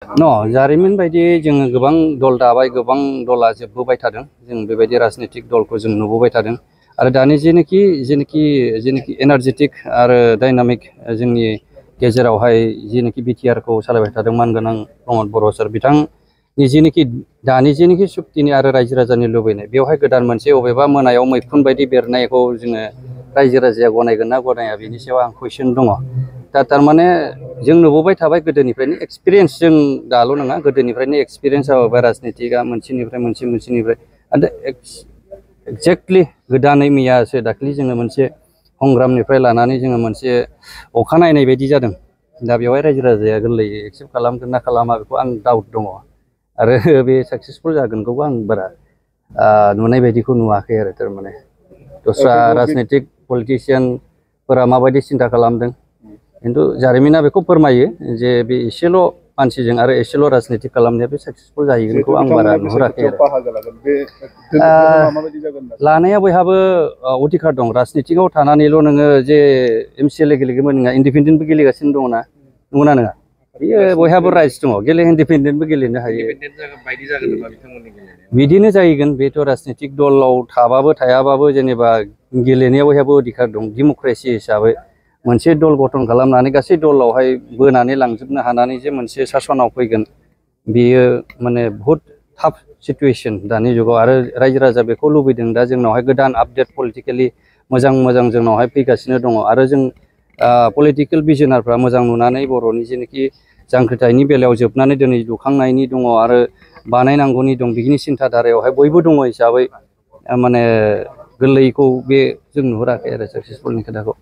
जारिमिन बायदि जोङो गोबां दल दाबाय, गोबां दला जोबबोबाय थादों। जों बेबायदि राजनीतिक दलखौ जों नुबोबाय थादों आरो दानि जेनोखि एनार्जेटिक आरो डायनामिक जोंनि गेजेरावहाय जेनोखि बिटिआरखौ सालायबाय थादों मानगोनां प्रमद बर' सार बिथांनि दानि सुक्तिनि आरो रायजो राजानि लुबैनाय बेवहाय गोदान मोनसे अबेबा मोनायाव मैखुन बायदि बेरनायखौ जोङो रायजो राजाया गनायगोन ना गनाया बेनि सायाव आं कुइसन दङ। दा थारमाने जों नुबोबाय थाबाय गोदोनिफ्रायनो एक्सपिरियेन्स, जों दाल' नङा गोदोनिफ्रायनो एक्सपिरियेन्स जाबोबाय राजनीतिकआ मोनसेनिफ्राय मोनसे आरो एक्जेक्टलि गोदानै मैयासो दाख्लि जोङो मोनसे संग्रामनिफ्राय लानानै जोङो मोनसे अखा नायनाय बायदि जादों। दा बेवहाय रायजो राजाया गोरलैयै एक्सेप्ट खालामगोन ना खालामा बेखौ आं डाउट दङ आरो बे साक्सेसफुल जागोनखौबो आं बारा नुनाय बायदिखौ नुवाखै आरो थारमाने दस्रा राजनीतिक पलिटिशियानफोरा माबायदि सिन्था खालामदों खिन्थु जारिमिना बेखौ फोरमायो जे बे एसेल' मानसिजों आरो एसेल' राजनीति खालामनाया बे साक्सेसफुल जाहैगोनखौ आं बारा नुहुराखै आरो लानाया बयहाबो अधिकार दं। राजनीतिकआव थानानैल' नोङो जे एमसिएलए गेलेगोन नोंहा इन्डिपेन्डेन्टबो गेलेगासिनो दङना, नंगौना नङा? बेयो बयहाबो राइट्स दङ, इन्डिपेन्डेन्टबो गेलेनो हायो। बिदिनो जाहैगोन। बेथ' राजनीतिक दलाव थाबाबो थायाबाबो जेनेबा गेलेनायाव बयहाबो अधिकार दं। डेम'क्रेसि हिसाबै मोनसे दल गठन खालामनानै गासै दलावहाय बोनानै लांजोबनो हानानै जे मोनसे सासनाव फैगोन बेयो माने बहुद टाफ सिटुएसन दानि जुगाव आरो रायजो राजा बेखौ लुबैदों। दा जोंनावहाय गोदान आपडेट पलिटिकेलि मोजां जोंनावहाय फैगासिनो दङ आरो जों पलिटिकेल भिजनारफ्रा मोजां नुनानै बर'नि जेनोखि जांख्रिथायनि बेलायाव जोबनानै दिनै लुखांनायनि दङ आरो बानायनांगौनि दं, बिनि सिन्था धारायावहाय बयबो दङ हिसाबै माने गोरलैखौ बे जों नुहुराखै आरो साक्सेसफुलनि खोथाखौ।